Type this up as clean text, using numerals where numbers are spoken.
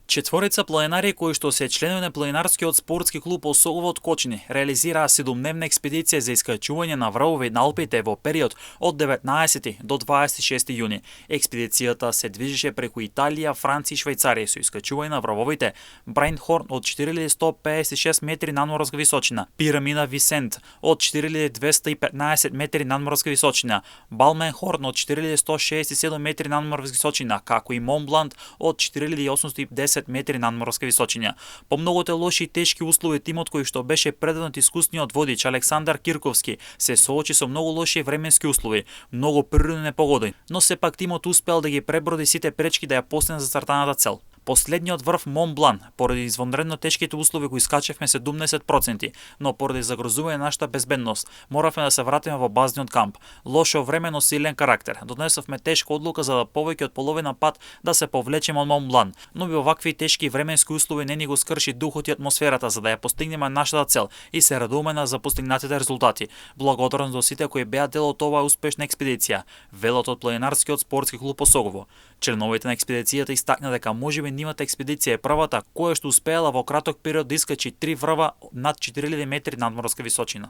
Четворица планинари кои што се членови на планинарскиот спортски клуб Осогово од Кочини реализираа 7-дневна експедиција за искачување на врвови на Алпите во период од 19 до 26 јуни. Експедицијата се движеше преку Италија, Франција и Швајцарија со искачување на врвовите Брайнхорн од 4156 метри надморска височина, Пирамида Висент од 4215 метри надморска височина, Балменхорн од 4167 метри надморска височина, како и Монбланд од 4810 метри надморска височина. По многуте лоши и тешки услови тимот кој што беше предаден од искусниот водич Александар Кирковски се соочи со многу лоши временски услови, многу природни непогоди, но сепак тимот успеал да ги преброди сите пречки да ја постигне зацртаната цел. Последниот врв Монблан, поради извонредно тешките услови го искачевме 70%, но поради загрозување на нашата безбедност, моравме да се вратиме во базниот камп. Лошо време, но силен карактер. Донесовме тешка одлука за да повеќе од половина пат да се повлечеме од Монблан, но би овакви тешки временски услови не ни го скрши духот и атмосферата за да ја постигнеме нашата цел и се радуваме за постигнатите резултати. Благодарност до сите кои беа дел од оваа успешна експедиција, велат од планинарскиот спортски клуб Осогово. Членовите на експедицијата истакна дека можеби нивната експедиција е првата која што успеала во краток период да искачи 3 врва над 4000 метри надморска височина.